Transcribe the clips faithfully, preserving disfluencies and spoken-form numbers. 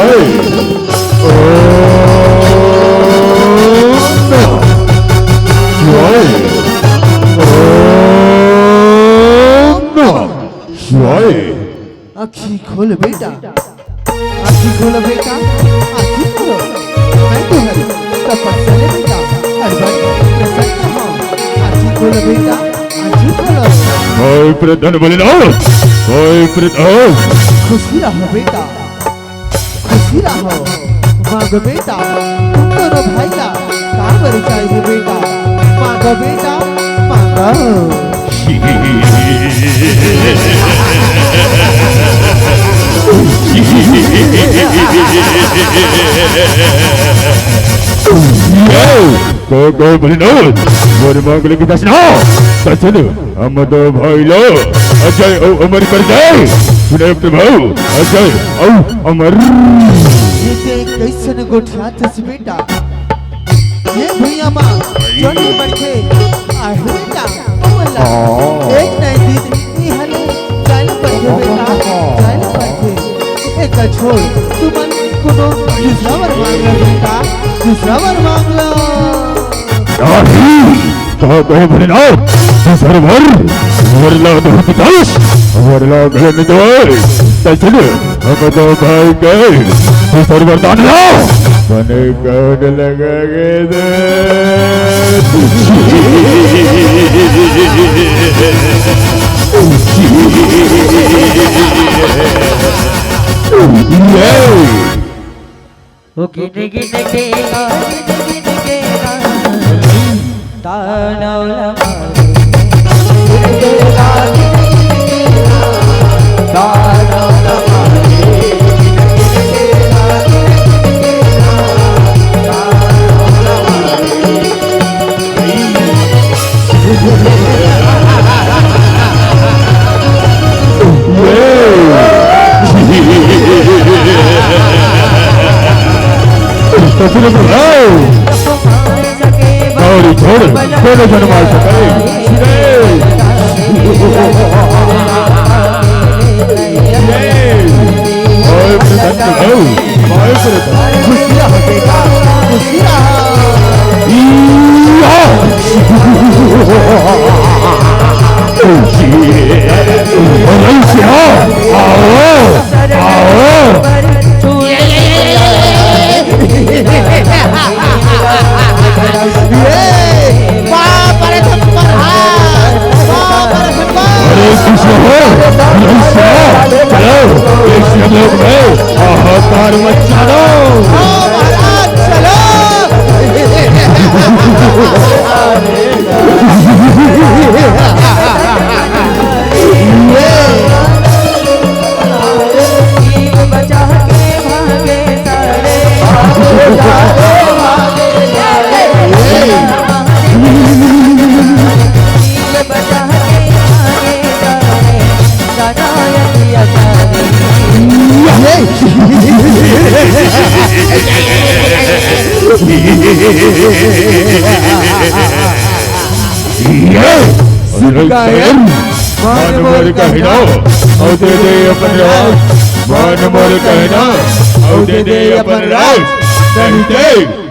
ओम नमः शिवाय। ओम नमः शिवाय। आँखी खोल बेटा, आँखी खोल बेटा, आँखी खोल। मैं तो हर तपस्या ले बेटा, हर बार प्रसन्न हो। आँखी खोल बेटा, आँखी खोल। ओए प्रधान भोलेनाथ, ओए प्रधान। खुशी रहो बेटा, खुशी रहो। मांगो बेटा, तुम दोनों भाई ला का बर चाहिए बेटा? मांगो बेटा, मांगो। को, को भोलेनाथ, मोर मांगलिक दर्शन, दर्शन, हम दो भाई लो, अजय अउ अमर कर दे। सुने प्रभु, अजय अउ अमर। ये ते कैसन गोठियाथस बेटा? ये भुइयां मा जोनी मनखे आहे बेटा, ओमन ला हाँ। एक नहीं दिन इहाँ ले जाए ला पड़थे बेटा, जाए ला पड़थे। एकर छोड़, तुमन कोनो दूसरा वर मांग लो बेटा, दूसरा वर मांग लो। नहीं, का कहे भोलेनाथ, दूसर वर, वर ला दो पिताश, वर ला गले में दो, तैसन हम दो भाई के, दूसर वरदान ला, बने कौन लगेगे दे। ये। ओ गिन गिन के गा, गिन गिन के गा, तानव लमारे। गिन गिन के गा, गिन गिन के गा, तानव लमारे। गिन गिन के गा, गिन गिन के गा, तानव लमारे। और छोड़, कोनो जन मार सके। ओए प्रसन्न हो, ओए प्रसन्न। खुशी रहो बेटा, खुशी रहो। या। अरे क्या? आओ, आओ। ये, बाप रे, थप्पड़, हाँ, बाप रे, थप्पड़। अरे कृष्ण हो, कृष्ण हो, चलो, इस लोक में हाहाकार मचा दो। हाँ, महाराज, चलो। ये। ये सुन गायन, मन मोर कहना, अउ दे दे अपन राज। मन मोर कहना, अउ दे दे अपन राज। नहीं ते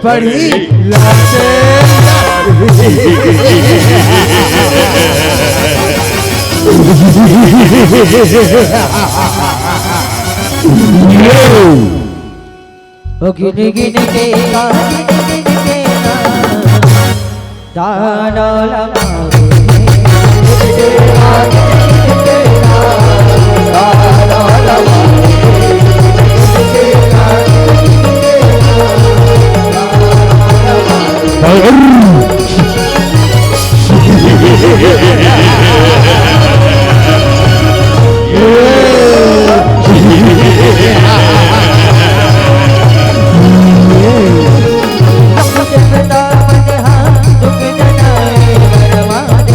पड़ी लाते। ओ गिन गिन के गा, गिन गिन के गा, ताना लगा।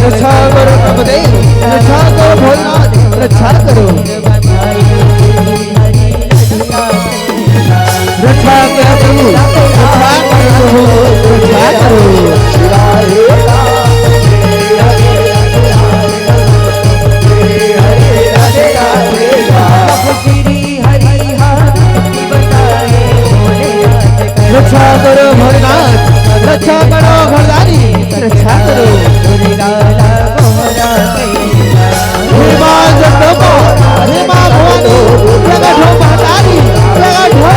रक्षा करो नमदेव, रक्षा करो भोलेनाथ, रक्षा करो। रक्षा करो भोलेनाथ, रक्षा करो भंडारी, रक्षा करो। हे माँ जगदम्बा, हे माँ भवानी, प्रकट हो महतारी, प्रकट हो।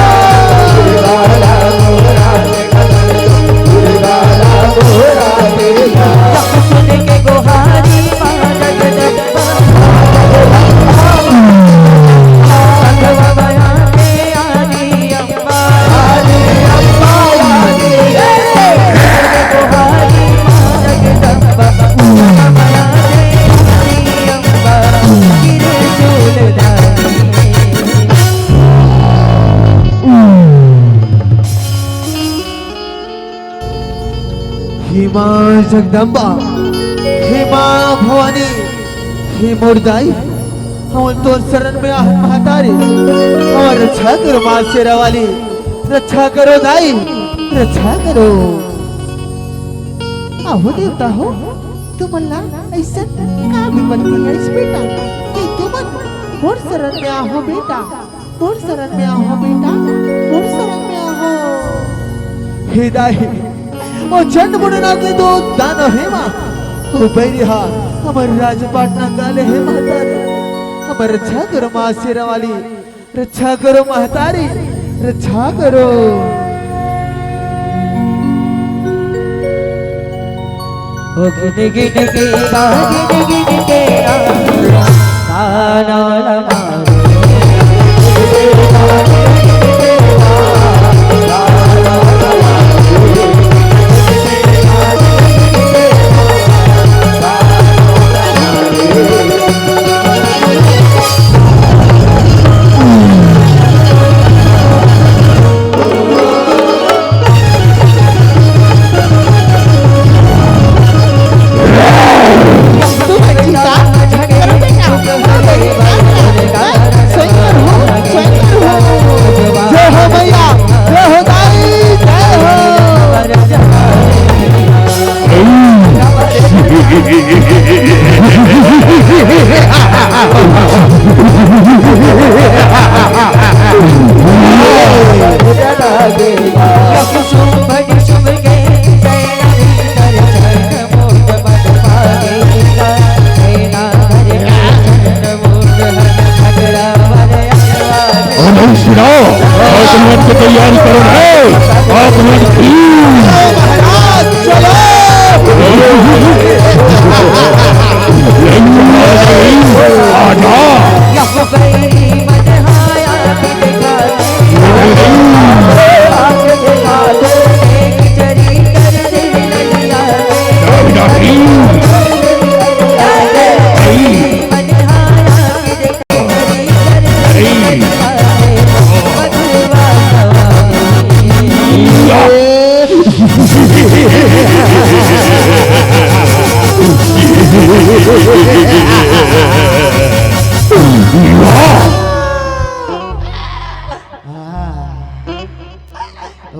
हे माँ जगदम्बा, हे माँ भवानी, हे मोर दाई, हमन तोर शरण में आहन महतारी, हमर रक्षा करो माँ शेरा वाली, रक्षा करो दाई, रक्षा करो। आहो देवता हो, तुमन ला अइसन का विपत्ति आइस बेटा कि तुमन मोर शरण में आहो बेटा? मोर शरण में आहो बेटा, मोर शरण में आहो। हे दाई, ओ चंड मुंडना के दो दानव हे माँ, ओ बैरी हा हमर राजपाट नंगा ले हे महतारी, हमर रक्षा करो माँ शेरा वाली, रक्षा करो महतारी, रक्षा करो। ओ गिन गिन के गा गिन गिन के गा, ताना लगा। जय हो मैया, जय हो दाई, जय हो। अरे सुनाओ, आत्महत्या की तैयारी करो रे, आत्महत्या की। महाराज, चलो। आजा।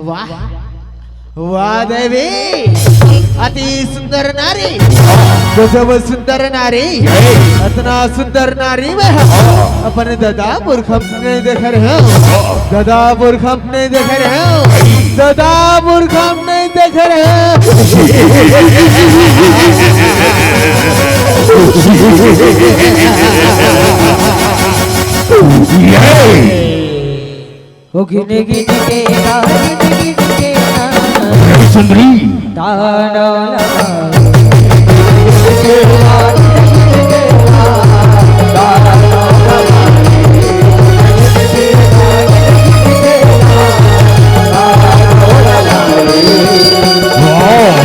वाह, वाह देवी, अति सुंदर नारी, गजब सुंदर नारी, अतना सुंदर नारी में हम अपन ददा पुरखा नहीं देखे रहे हो, ददा पुरखा नहीं देखे रहे हो, ददा पुरखा नहीं देखे रहे हो। ये ओ गिन गिन के गा, गिन गिन के गा। सुंदरी। ताना लगा। वाह।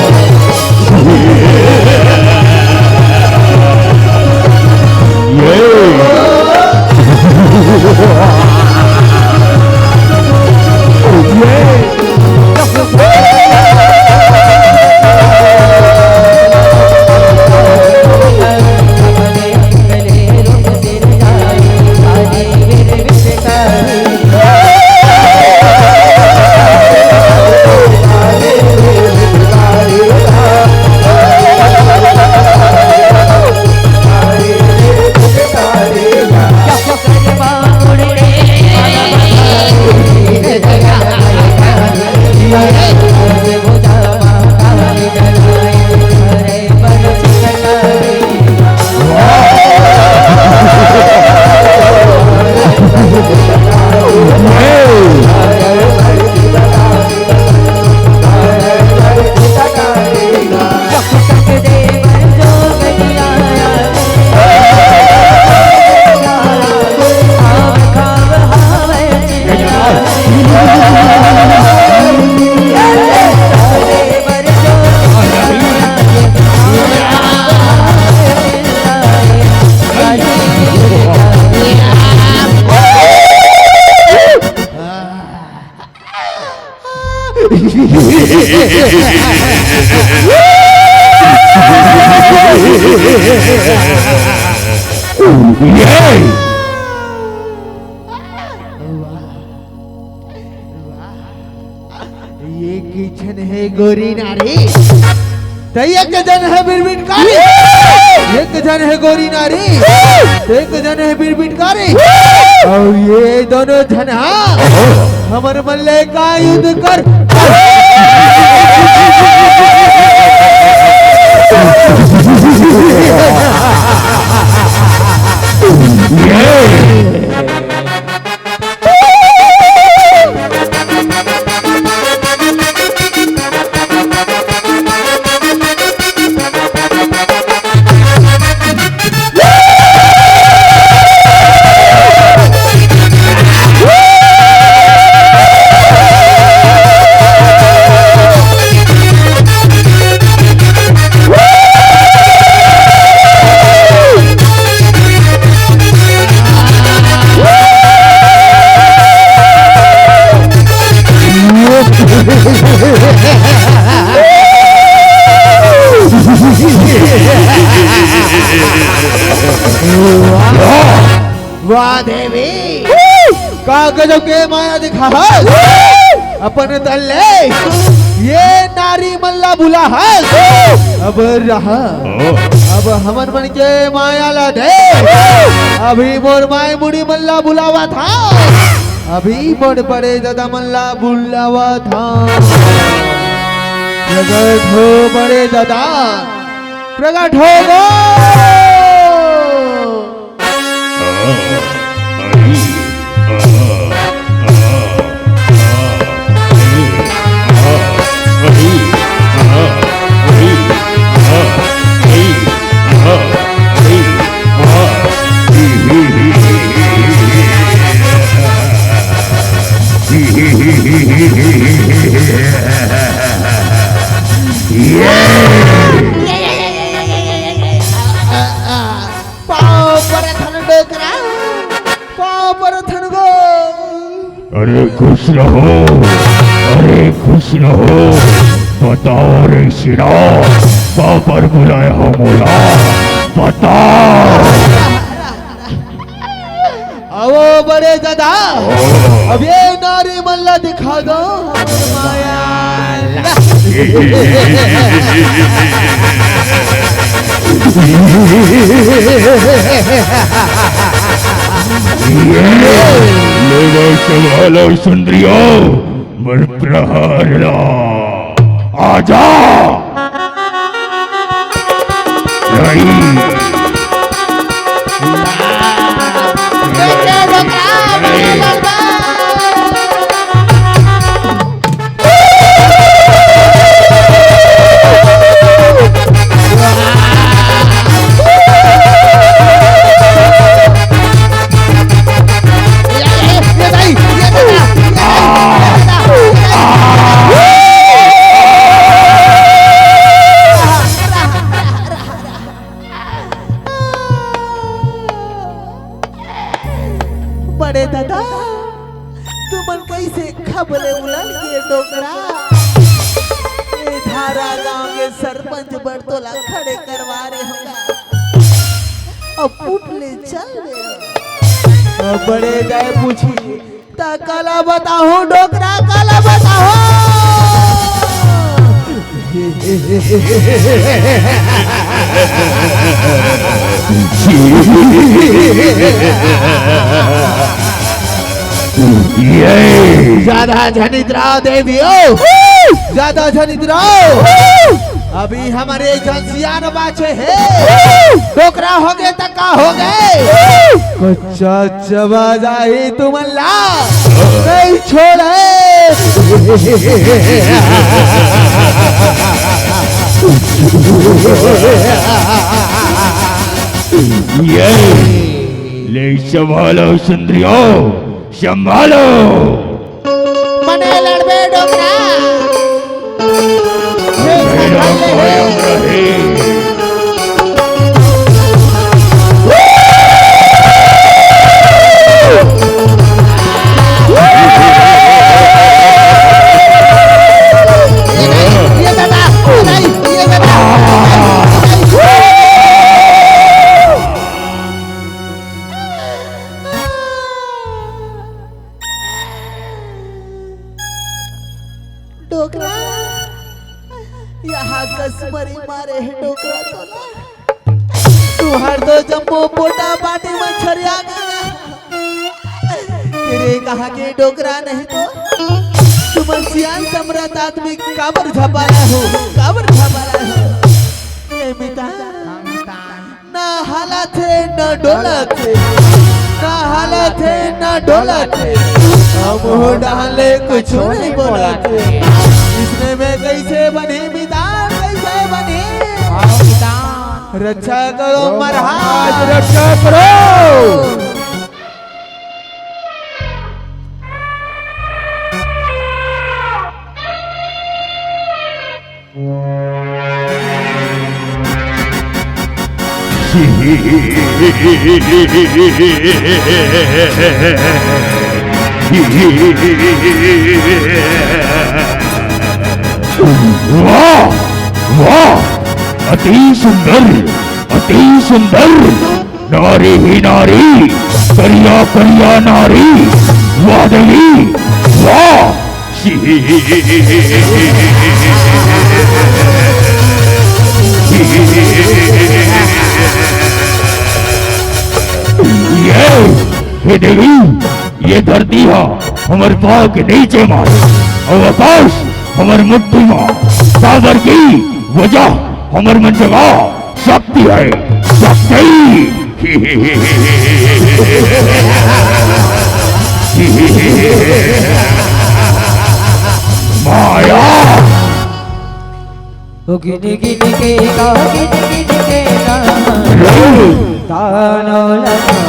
ये किछन हे गोरी नारी, त एक जन हे बिरबिटकारी, एक जन हे गोरी नारी, त एक जन हे बिरबिटकारी। अउ ये दोनों झन हा हमर मन ले का युद्ध कर। वाह देवी, का गजब के माया दिखा है अपन तन ले। ये नारी मन ला बुला है, अब रहा, अब हमन मन के माया ला दे। अभी मोर माय मुड़ी मन ला बुलावत हा, अभी मोर बड़े दादा मन ला बुलावत हा। प्रगट हो बड़े दादा, प्रगट हो गो। पाँव परत हन डोकरा, पाँव परत हन गो। अरे खुश रहो, अरे खुश रहो। बताओ रे सिरा, का बर बुलाए हो मोला? बताओ। आवो बड़े दादा, अब ये नारी मन ला दिखा दो हमर माया। ले भाई, संभालो सुंदरियो, मोर प्रहार ला। आजा। बड़े दादा, तुमन कैसे खबले उलट के डोकरा? ए धारा गांव के सरपंच बर तोला खड़े करवा रहे होगा। अब उठ ले, चल ले। अब बड़े दाई पूछी, त काला बताहूं डोकरा, काला बताहूं? ये ज्यादा झन इतराव देवियो, ज्यादा झन इतराव। अभी हमरे झन सियान बाचे हे, डोकरा होगे त का होगे? कच्चा चबा जाही तुमन ला, नहीं छोड़े। ये ले संभालो सुंदरियो, संभालो। मने लड़बे डोकरा। मेरा भयम रहे। डोकरा, यहाँ कस मरी मारे हे डोकरा तोला। तुहर तो जम्मो पोटा पाटी म छरिया गे ना। तेरे कहाँ के डोकरा नहीं तो तुमन सियान समरथ आदमी काबर झपाला हो, काबर झपाला हो। ए मिता, ना हालत हे, ना डोलत हे, ना हालत हे, ना डोलत हे। हम हो डाले कुछ नहीं बोलत हे। इसने में कैसे बनी मितान, कैसे बनी? रक्षा करो महाराज, रक्षा करो। वाह, वाह, अति सुंदर, अति सुंदर। नारी ही नारी, करिया करिया नारी, वाह देवी, वाह। ये, हे देवी, ये धरती हा हमर पाँव के नीचे मारे, अउ आकाश हमर मुट्ठी मा, काबर की वजह हमर मन जगा शक्ति हे, शक्ति। माया। ओ गिन गिन के गा, गिन गिन के गा। दानो लगा।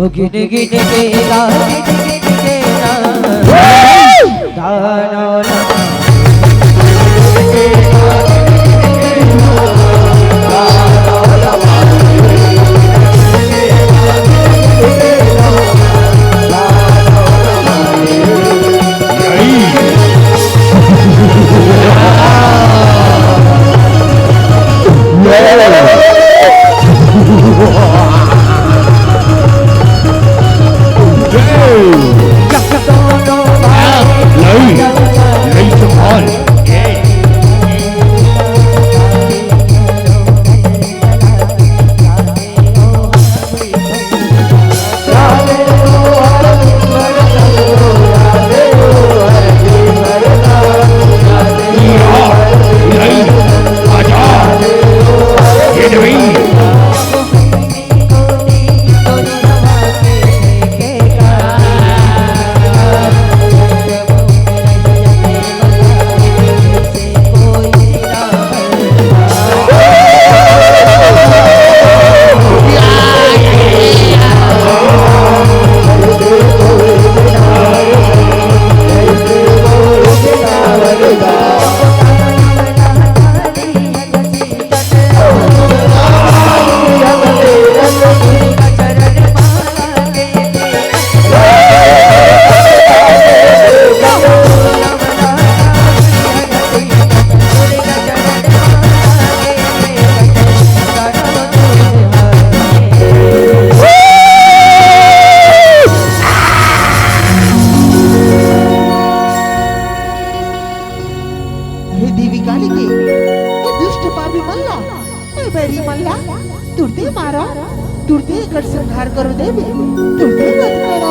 ओ गिन गिन के गा, गिन गिन के गा। दानो लगा। गुरुदेव, तुम भी मत करो।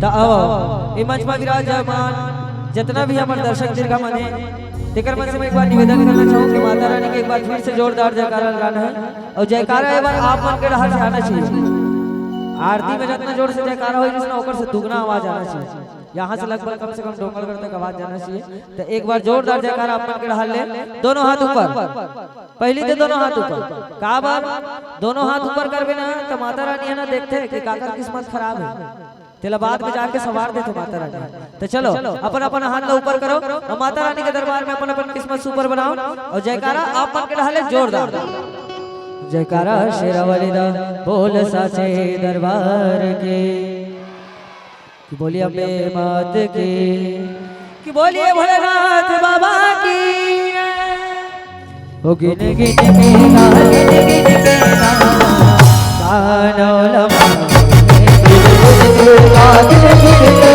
त आओ, ए मंच म विराजमान जतना भी हमर दर्शक दीर्घा मन हे, तेकर मन से मैं एक बार निवेदन करना चाहूँ कि माता रानी के एक बार फिर से जोरदार जयकारा लगाना है। अउ जयकारा एक बार आप मन के डहर से आना चाहिए। आरती में जतना जोर से जयकारा होही, ओकर से दुगना आवाज आना चाहिए। यहाँ से लगभग कम से कम डोंगरगढ़ तक आवाज जाना चाहिए। त एक बार जोरदार जयकारा आप मन के डहर ले, दोनों हाथ ऊपर। पहिली तो दोनों हाथ ऊपर। काबर? दोनों हाथ ऊपर करबे ना, त माता रानी हे ना, देखथे कि काकर किस्मत खराब हे, तेला बाद में जाके संवार देथे माता रानी। त चलो, अपन अपन हाथ ला ऊपर करो अउ माता रानी के दरबार में अपन अपन किस्मत सुपर बनाओ अउ जयकारा आप मन के डहर ले जोरदार। जयकारा शेरा वाली दा, बोल साचे दरबार के। कि बोलिए अम्बे मात की, कि बोलिए भोलेनाथ बाबा की। ओ गिन गिन के गा, गिन गिन के गा, गानव लम्हा। गिन गिन के गा, गिन गिन के